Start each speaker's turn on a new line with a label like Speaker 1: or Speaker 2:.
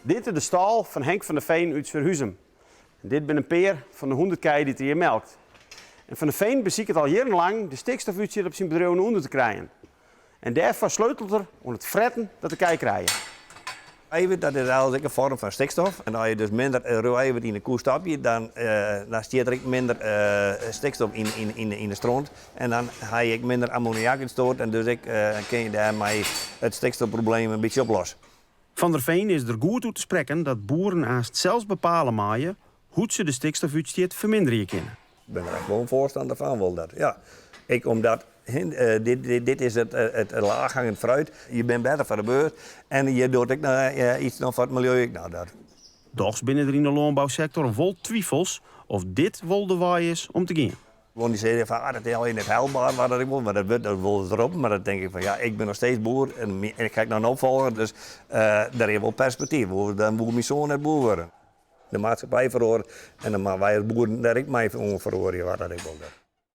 Speaker 1: Dit is de stâl fan Henk van der Veen út Surhuzum. En dit binne in pear fan de 100 kij dy't er hjir melkt. En Van der Veen besiket al jierrenlang de stikstofútstjit op syn bedriuw nei ûnder te krijen. En dêrfoar sleutelt er oan it fretten dat de kij krije.
Speaker 2: Eiwit, dat is eigenlik ek in foarm fan stikstof. En as je dus minder rau eiwit yn de koe stopje, dan dan stiet der ek minder stikstof yn de stront. En dan ha je ek minder ammoniakútstoot en dus ek kin je dêrmei it stikstofprobleem in bytsje oplosse.
Speaker 1: Van der Veen is der goed oer te sprekken dat boeren aanst sels bepale meie hoe't se de stikstofútstjit ferminderje kinne.
Speaker 2: Ik bin der echt wol in foarstanner fan, wol dat. Ja, ek omdat dit is it laaghangend fruit. Je binne better foar de beurs en je docht ek iets noch foar it miljeu ek noch. Dat.
Speaker 1: Dochs binne der yn de lânbousektor wol twifels oft dit wol de wei is om te gean.
Speaker 2: Guon dy sizze fan ah, dat is allegear net helber, mar dat ik wol, mar dat wurdt dat wol ris roppen, mar dan tink ik fan ja, ik bin noch steeds boer en ik ha ek noch in opfolger, dus dêr is wol perspektyf. Dan woe myn soan net boer wurde. De maatskippij feroaret en dan moatte wy as boeren dêr ek mei oan feroarje, wat dat ik wol.